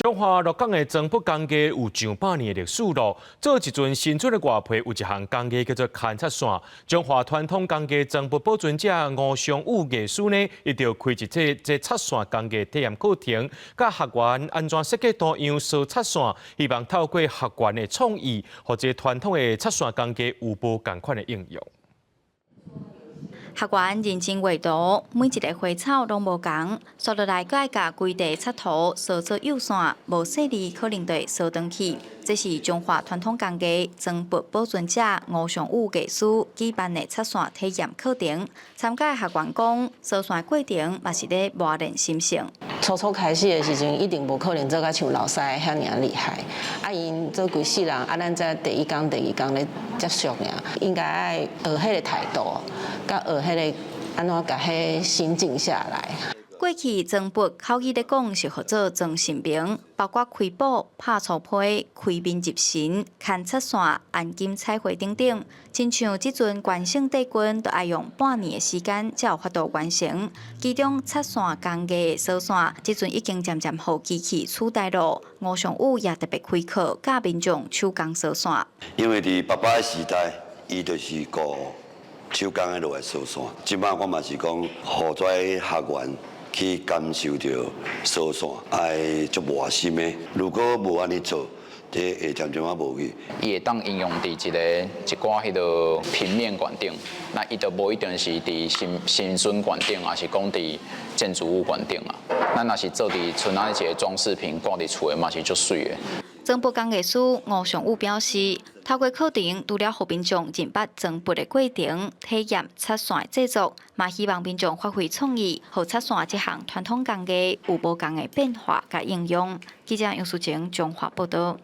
彰化鹿港的棕筆工藝有上百年的歷史囉。做一尊神尊的外皮有一項工藝叫做牽擦線。彰化傳統工藝棕筆保存者吳尚武藝師呢，伊就開一個這擦線工藝體驗課程，教學員按怎設計圖樣掃擦線，希望透過學員的創意，予這傳統的擦線工藝有無仝款的應用。學員認真畫圖，每一个花草攏無仝，紲落來閣愛共規塊插圖掃做幼線，無細膩可能就會掃斷去。這是彰化傳統工藝棕筆保存者吳尚武藝師舉辦的擦線體驗課程。參加的學員講，掃線過程嘛是咧磨練心性。初初開始的時陣，一定無可能做甲像老師遐爾厲害。啊，𪜶做規世人，啊，咱才第一工、第二工咧接觸爾，應該愛學彼个態度，佮學彼个按怎共彼心靜下來。過去棕筆口語咧講是號做裝神明，包括開寶、拍粗批、開面入神、牽擦線、鑲金彩繪等等。親像這尊關聖帝君，都愛用半年的時間才有法度完成。其中擦線工藝的掃線，這陣已經漸漸予機器取代囉。吳尚武也特別開課教民眾手工掃線。因為佇爸爸的時代，伊就是僱手工的落來掃線。這擺我嘛是講，予遮學員去感受著掃線，愛足磨心的。如果無按呢做，這會漸漸仔無去。伊會當應用佇一个一寡彼个平面館頂，那伊就無一定是佇神神尊館頂，抑是講佇建築物館頂啊。咱若是做佇賰仔一个裝飾品掛佇厝的，嘛是足媠的。棕筆工藝師吳尚武表示，透過課程，除了予民眾認捌棕筆的過程，體驗擦線的製作，嘛希望民眾發揮創意，予擦線這項傳統工藝有無仝的變化佮應用。記者楊淑晴彰化報導。